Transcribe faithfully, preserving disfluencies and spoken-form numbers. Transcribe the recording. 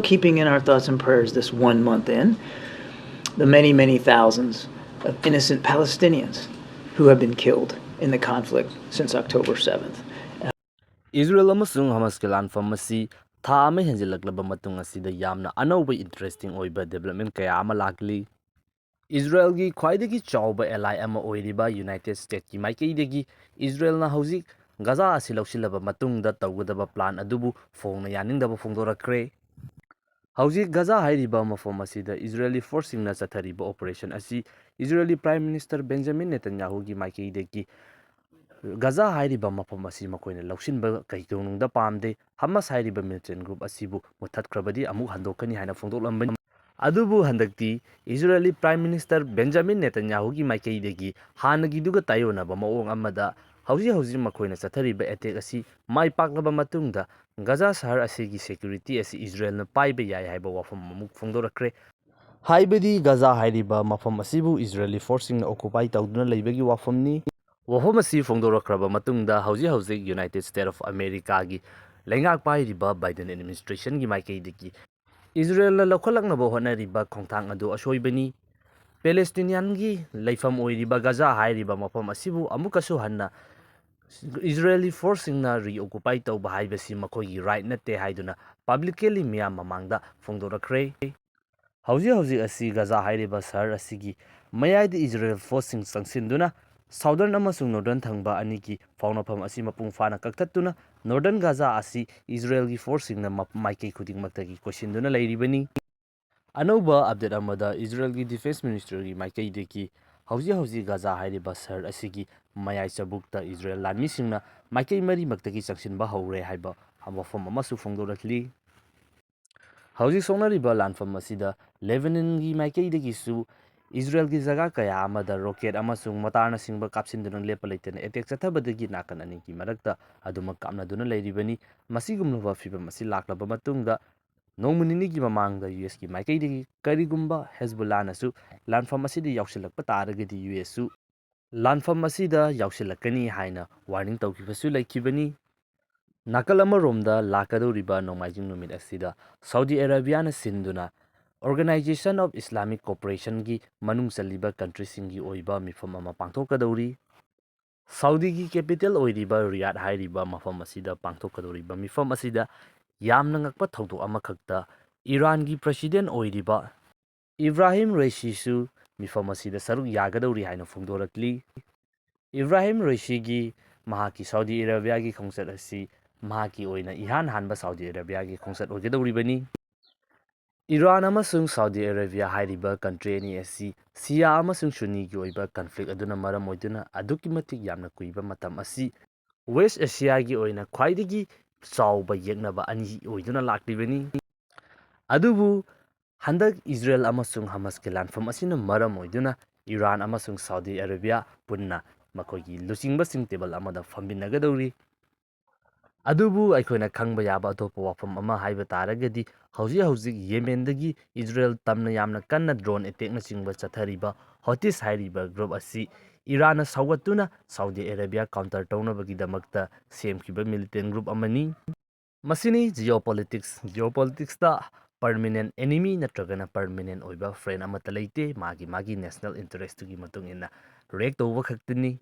Keeping in our thoughts and prayers this one month in, the many, many thousands of innocent Palestinians who have been killed in the conflict since October seventh. Israel ꯑꯃꯁꯨꯡ ꯍꯃꯁꯀꯤ ꯂꯥꯟꯐꯝ ꯑꯁꯤ ꯊꯥ ꯑꯃ ꯍꯦꯟꯖꯤꯜꯂꯛꯂꯕ ꯃꯇꯨꯡ ꯑꯁꯤꯗ ꯌꯥꯝꯅ ꯑꯅꯧꯕ interesting ꯑꯣꯏꯕ ꯗꯦꯕꯂꯞꯃꯦꯟ ꯀꯌꯥ ꯑꯃ ꯂꯥꯛꯂꯤ꯫ ꯏꯖꯔꯦꯜꯒꯤ ꯈ꯭ꯋꯥꯏꯗꯒꯤ ꯆꯥꯎꯕ ꯑꯦꯂꯥꯏ ꯑꯃ ꯑꯣꯏꯔꯤꯕ ꯌꯨꯅꯥꯏꯇꯦꯗ ꯁ꯭ꯇꯦꯠꯀꯤ ꯃꯥꯏꯀꯩꯗꯒꯤ ꯏꯖꯔꯦꯜꯅ ꯍꯧꯖꯤꯛ ꯒꯖꯥ ꯑꯁꯤ ꯂꯧꯁꯤꯜꯂꯕ ꯃꯇꯨꯡꯗ ꯇꯧꯒꯗꯕ ꯄ꯭ꯂꯥꯟ ꯑꯗꯨꯕꯨ ꯐꯣꯡꯅ ꯌꯥꯅꯤꯡꯗꯕ ꯐꯣꯡꯗꯣꯔꯛꯈ꯭ꯔꯦ꯫ ꯍꯧꯖꯤꯛ ꯒꯖꯥ ꯍꯥꯏꯔꯤꯕ ꯃꯐꯝ ꯑꯁꯤꯗ ꯏꯖꯔꯦꯂꯤ ꯐꯣꯔꯁꯁꯤꯡꯅ ꯆꯠꯊꯔꯤꯕ ꯑꯣꯄꯔꯦꯁꯟ ꯑꯁꯤ ꯏꯖꯔꯦꯂꯤ ꯄ꯭ꯔꯥꯏꯝ ꯃꯤꯅꯤꯁꯇꯔ ꯕꯦꯟꯖꯥꯃꯤꯟ ꯅꯦꯇꯟꯌꯥꯍꯨꯒꯤ ꯃꯥꯏꯀꯩꯗꯒꯤ ꯒꯖꯥ ꯍꯥꯏꯔꯤꯕ ꯃꯐꯝ ꯑꯁꯤ ꯃꯈꯣꯏꯅ ꯂꯧꯁꯤꯟꯕ ꯀꯩꯗꯧꯅꯨꯡꯗ ꯄꯥꯝꯗꯦ꯫ ꯍꯃꯁ ꯍꯥꯏꯔꯤꯕ ꯃꯤꯂꯤꯇꯦꯟ ꯒ꯭ꯔꯨꯞ ꯑꯁꯤꯕꯨ ꯃꯨꯠꯊꯠꯈ꯭ꯔꯕꯗꯤ ꯑꯃꯨꯛ ꯍꯟꯗꯣꯛꯀꯅꯤ ꯍꯥꯏꯅ ꯐꯣꯡꯗꯣꯛꯂꯝꯕꯅꯤ꯫ ꯑꯗꯨꯕꯨ ꯍꯟꯗꯛꯇꯤ ꯏꯖꯔꯦꯂꯤ ꯄ꯭ꯔꯥꯏꯝ ꯃꯤꯅꯤꯁꯇꯔ ꯕꯦꯟꯖꯥꯃꯤꯟ ꯅꯦꯇꯟꯌꯥꯍꯨꯒꯤ ꯃꯥꯏꯀꯩꯗꯒꯤ ꯍꯥꯟꯅꯒꯤꯗꯨꯒ ꯇꯥꯏꯑꯣꯟꯅꯕ ꯃꯑꯣꯡ ꯑꯃꯗ ꯍꯧꯖꯤꯛ ꯍꯧꯖꯤꯛ ꯃꯈꯣꯏꯅ ꯆꯠꯊꯔꯤꯕ ꯑꯦꯇꯦꯛ ꯑꯁꯤ ꯃꯥꯏ ꯄꯥꯛꯂꯕ ꯃꯇꯨꯡꯗ ꯒꯖꯥ ꯁꯍꯔ ꯑꯁꯤꯒꯤ ꯁꯦꯀ꯭ꯌꯨꯔꯤꯇꯤ ꯑꯁꯤ ꯏꯖꯔꯦꯜꯅ ꯄꯥꯏꯕ ꯌꯥꯏ ꯍꯥꯏꯕ ꯋꯥꯐꯝ ꯑꯃꯨꯛ ꯐꯣꯡꯗꯣꯔꯛꯈ꯭ꯔꯦ꯫ ꯍꯥꯏꯕꯗꯤ ꯒꯖꯥ ꯍꯥꯏꯔꯤꯕ ꯃꯐꯝ ꯑꯁꯤꯕꯨ ꯏꯖꯔꯦꯂꯤ ꯐꯣꯔꯁꯁꯤꯡꯅ ꯑꯣꯀꯨꯄꯥꯏ ꯇꯧꯗꯨꯅ ꯂꯩꯕꯒꯤ ꯋꯥꯐꯝꯅꯤ꯫ ꯋꯥꯐꯝ ꯑꯁꯤ ꯐꯣꯡꯗꯣꯔꯛꯈ꯭ꯔꯕ ꯃꯇꯨꯡꯗ ꯍꯧꯖꯤꯛ ꯍꯧꯖꯤꯛ ꯌꯨꯅꯥꯏꯇꯦꯗ ꯁ꯭ꯇꯦꯠ ꯑꯣꯐ ꯑꯃꯦꯔꯤꯀꯥꯒꯤ ꯂꯩꯉꯥꯛ ꯄꯥꯏꯔꯤꯕ ꯕꯥꯏꯗꯦꯟ ꯑꯦꯗꯃꯤꯅꯤꯁꯇ꯭ꯔꯦꯁꯟꯒꯤ ꯃꯥꯏꯀꯩꯗꯒꯤ ꯏꯖꯔꯦꯜꯅ ꯂꯧꯈꯠꯂꯛꯅꯕ ꯍꯣꯠꯅꯔꯤꯕ ꯈꯣꯡꯊꯥꯡ ꯑꯗꯨ ꯑꯁꯣꯏꯕꯅꯤ꯫ ꯄꯦꯂꯦꯁꯇꯤꯅꯤꯌꯥꯟꯒꯤ ꯂꯩꯐꯝ ꯑꯣꯏꯔꯤꯕ ꯒꯖꯥ ꯍꯥꯏꯔꯤꯕ ꯃꯐꯝ ꯑꯁꯤꯕꯨ ꯑꯃꯨꯛꯀꯁꯨ ꯍꯟꯅ ꯏꯖꯔꯦꯂꯤ ꯐꯣꯔꯁꯁꯤꯡꯅ ꯔꯤꯑꯣꯀꯨꯄꯥꯏ ꯇꯧꯕ ꯍꯥꯏꯕꯁꯤ ꯃꯈꯣꯏꯒꯤ ꯔꯥꯏꯠ ꯅꯠꯇꯦ ꯍꯥꯏꯗꯨꯅ ꯄꯕ꯭ꯂꯤꯀꯦꯂꯤ ꯃꯤꯌꯥꯝ ꯃꯃꯥꯡꯗ ꯐꯣꯡꯗꯣꯔꯛꯈ꯭ꯔꯦ꯫ ꯍꯧꯖꯤꯛ ꯍꯧꯖꯤꯛ ꯑꯁꯤ ꯒꯖꯥ ꯍꯥꯏꯔꯤꯕ ꯁꯍꯔ ꯑꯁꯤꯒꯤ ꯃꯌꯥꯏꯗ ꯏꯖꯔꯦꯜ ꯐꯣꯔꯁꯁꯤꯡ ꯆꯪꯁꯤꯟꯗꯨꯅ ꯁꯥꯎꯗꯔꯟ ꯑꯃꯁꯨꯡ ꯅꯣꯔꯗꯔꯟ ꯊꯪꯕ ꯑꯅꯤꯒꯤ ꯐꯥꯎꯅꯐꯝ ꯑꯁꯤ ꯃꯄꯨꯡ ꯐꯥꯅ ꯀꯛꯊꯠꯇꯨꯅ ꯅꯣꯔꯗꯔꯟ ꯒꯖꯥ ꯑꯁꯤ ꯏꯖꯔꯦꯜꯒꯤ ꯐꯣꯔꯁꯁꯤꯡꯅ ꯃ-, ꯃꯥꯏꯀꯩ ꯈꯨꯗꯤꯡꯃꯛꯇꯒꯤ ꯀꯣꯏꯁꯤꯟꯗꯨꯅ ꯂꯩꯔꯤꯕꯅꯤ꯫ ꯑꯅꯧꯕ ꯑꯞꯗꯦꯠ ꯑꯃꯗ ꯏꯖꯔꯦꯜꯒꯤ ꯗꯤꯐꯦꯟꯁ ꯃꯤꯅꯤꯁꯇꯔꯒꯤ ꯃꯥꯏꯀꯩꯗꯒꯤ ꯍꯧꯖꯤꯛ ꯍꯧꯖꯤꯛ ꯒꯖꯥ ꯍꯥꯏꯔꯤꯕ ꯁꯍꯔ ꯑꯁꯤꯒꯤ ꯃꯌꯥꯏ ꯆꯕꯨꯛꯇ ꯏꯖꯔꯦꯜ ꯂꯥꯟꯃꯤꯁꯤꯡꯅ ꯃꯥꯏꯀꯩ ꯃꯔꯤꯃꯛꯇꯒꯤ ꯆꯪꯁꯤꯟꯕ ꯍꯧꯔꯦ ꯍꯥꯏꯕ ꯋꯥꯐꯝ ꯑꯃꯁꯨ ꯐꯣꯡꯗꯣꯔꯛꯂꯤ꯫ ꯍꯧꯖꯤꯛ ꯁꯣꯛꯅꯔꯤꯕ ꯂꯥꯟꯐꯝ ꯑꯁꯤꯗ ꯂꯦꯕꯅꯟꯒꯤ ꯃꯥꯏꯀꯩꯗꯒꯤꯁꯨ ꯏꯖꯔꯦꯜꯒꯤ ꯖꯒꯥ ꯀꯌꯥ ꯑꯃꯗ ꯔꯣꯀꯦꯠ ꯑꯃꯁꯨꯡ ꯃꯣꯇꯥꯔꯅꯆꯤꯡꯕ ꯀꯥꯞꯁꯤꯟꯗꯨꯅ ꯂꯦꯞꯄ ꯂꯩꯇꯅ ꯑꯦꯇꯦꯛ ꯆꯠꯊꯕꯗꯒꯤ ꯅꯥꯀꯟ ꯑꯅꯤꯒꯤ ꯃꯔꯛꯇ ꯑꯗꯨꯃꯛ ꯀꯥꯞꯅꯗꯨꯅ ꯂꯩꯔꯤꯕꯅꯤ꯫ ꯃꯁꯤꯒꯨꯝꯂꯕ ꯐꯤꯚꯝ ꯑꯁꯤ ꯂꯥꯛꯂꯕ ꯃꯇꯨꯡꯗ ꯅꯣꯡꯃ ꯅꯤꯅꯤꯒꯤ ꯃꯃꯥꯡꯗ ꯌꯨ ꯑꯦꯁꯀꯤ ꯃꯥꯏꯀꯩꯗꯒꯤ ꯀꯔꯤꯒꯨꯝꯕ ꯍꯦꯖꯕꯨꯜꯂꯥꯅꯁꯨ ꯂꯥꯟꯐꯝ ꯑꯁꯤꯗ ꯌꯥꯎꯁꯤꯜꯂꯛꯄ ꯇꯥꯔꯒꯗꯤ ꯌꯨ ꯑꯦꯁꯁꯨ ꯂꯥꯟꯐꯝ ꯑꯁꯤꯗ ꯌꯥꯎꯁꯤꯜꯂꯛꯀꯅꯤ ꯍꯥꯏꯅ ꯋꯥꯔꯅꯤꯡ ꯇꯧꯈꯤꯕꯁꯨ ꯂꯩꯈꯤꯕꯅꯤ꯫ ꯅꯥꯀꯜ ꯑꯃꯔꯣꯝꯗ ꯂꯥꯛꯀꯗꯧꯔꯤꯕ ꯅꯣꯡꯃꯥꯏꯖꯤꯡ ꯅꯨꯃꯤꯠ ꯑꯁꯤꯗ ꯁꯥꯎꯗꯤ ꯑꯔꯥꯕꯤꯌꯥꯅ ꯁꯤꯟꯗꯨꯅ Organization of Islamic Cooperation ꯒꯤ ꯃꯅꯨꯡ ꯆꯜꯂꯤꯕ country ꯁꯤꯡꯒꯤ ꯑꯣꯏꯕ ꯃꯤꯐꯝ ꯑꯃ ꯄꯥꯡꯊꯣꯛꯀꯗꯧꯔꯤ꯫ ꯁꯥꯎꯗꯤꯒꯤ capital ꯑꯣꯏꯔꯤꯕ ꯔꯤꯌꯥꯗ ꯍꯥꯏꯔꯤꯕ ꯃꯐꯝ ꯑꯁꯤꯗ ꯄꯥꯡꯊꯣꯛꯀꯗꯧꯔꯤꯕ ꯃꯤꯐꯝ ꯑꯁꯤꯗ ꯌꯥꯝꯅ ꯉꯛꯄ ꯊꯧꯗꯣꯛ ꯑꯃꯈꯛꯇ, ꯏꯔꯥꯟꯒꯤ president ꯑꯣꯏꯔꯤꯕ ꯏꯕ꯭ꯔꯥꯍꯤꯝ ꯔꯩꯁꯤꯁꯨ ꯃꯤꯐꯝ ꯑꯁꯤꯗ ꯁꯔꯨꯛ ꯌꯥꯒꯗꯧꯔꯤ ꯍꯥꯏꯅ ꯐꯣꯡꯗꯣꯔꯛꯂꯤ꯫ ꯏꯕ꯭ꯔꯥꯍꯤꯝ ꯔꯩꯁꯤꯒꯤ ꯃꯍꯥꯛꯀꯤ ꯁꯥꯎꯗꯤ ꯑꯔꯥꯕꯤꯌꯥꯒꯤ ꯈꯣꯡꯆꯠ ꯑꯁꯤ ꯃꯍꯥꯛꯀꯤ ꯑꯣꯏꯅ ꯏꯍꯥꯟ ꯍꯥꯟꯕ ꯁꯥꯎꯗꯤ ꯑꯔꯥꯕꯤꯌꯥꯒꯤ ꯈꯣꯡꯆꯠ ꯑꯣꯏꯒꯗꯧꯔꯤꯕꯅꯤ꯫ ꯏꯔꯥꯟ ꯑꯃꯁꯨꯡ ꯁꯥꯎꯗꯤ ꯑꯔꯥꯕꯤꯌꯥ ꯍꯥꯏꯔꯤꯕ country ꯑꯅꯤ ꯑꯁꯤ ꯁꯤꯌꯥ ꯑꯃꯁꯨꯡ ꯁꯨꯟꯅꯤꯒꯤ ꯑꯣꯏꯕ conflict ꯑꯗꯨꯅ ꯃꯔꯝ ꯑꯣꯏꯗꯨꯅ ꯑꯗꯨꯛꯀꯤ ꯃꯇꯤꯛ ꯌꯥꯝꯅ ꯀꯨꯏꯕ ꯃꯇꯝ ꯑꯁꯤ West Asiaꯒꯤ ꯑꯣꯏꯅ ꯈ꯭ꯋꯥꯏꯗꯒꯤ ꯆꯥꯎꯕ ꯌꯦꯛꯅꯕ ꯑꯅꯤ ꯑꯣꯏꯗꯨꯅ ꯂꯥꯛꯂꯤꯕꯅꯤ꯫ ꯑꯗꯨꯕꯨ ꯍꯟꯗꯛ ꯏꯖꯔꯦꯜ ꯑꯃꯁꯨꯡ ꯍꯃꯁꯀꯤ ꯂꯥꯟꯐꯝ ꯑꯁꯤꯅ ꯃꯔꯝ ꯑꯣꯏꯗꯨꯅ ꯏꯔꯥꯟ ꯑꯃꯁꯨꯡ ꯁꯥꯎꯗꯤ ꯑꯔꯥꯕꯤꯌꯥ ꯄꯨꯟꯅ ꯃꯈꯣꯏꯒꯤ ꯂꯨꯆꯤꯡꯕꯁꯤꯡ table ꯑꯃꯗ ꯐꯝꯃꯤꯟꯅꯒꯗꯧꯔꯤ꯫ ꯑꯗꯨꯕꯨ ꯑꯩꯈꯣꯏꯅ ꯈꯪꯕ ꯌꯥꯕ ꯑꯇꯣꯞꯄ ꯋꯥꯐꯝ ꯑꯃ ꯍꯥꯏꯕ ꯇꯥꯔꯒꯗꯤ, ꯍꯧꯖꯤꯛ ꯍꯧꯖꯤꯛ ꯌꯦꯃꯦꯟꯗꯒꯤ ꯏꯖꯔꯦꯜ ꯇꯝꯅ ꯌꯥꯝꯅ ꯀꯟꯅ drone attackꯅꯆꯤꯡꯕ ꯆꯠꯊꯔꯤꯕ ꯍꯣꯇꯤꯁ ꯍꯥꯏꯔꯤꯕ group ꯑꯁꯤ ꯏꯔꯥꯟꯅ ꯁꯧꯒꯠꯇꯨꯅ ꯁꯥꯎꯗꯤ ꯑꯔꯥꯕꯤꯌꯥ counter ꯇꯧꯅꯕꯒꯤꯗꯃꯛꯇ ꯁꯦꯝꯈꯤꯕ militant group ꯑꯃꯅꯤ꯫ ꯃꯁꯤꯅꯤ geopolitics꯫ Geopoliticsꯇ permanent enemy ꯅꯠꯇ꯭ꯔꯒꯅ permanent ꯑꯣꯏꯕ friend ꯑꯃꯠꯇ ꯂꯩꯇꯦ, ꯃꯥꯒꯤ ꯃꯥꯒꯤ national interestꯇꯨꯒꯤ ꯃꯇꯨꯡ ꯏꯟꯅ react ꯇꯧꯕ ꯈꯛꯇꯅꯤ꯫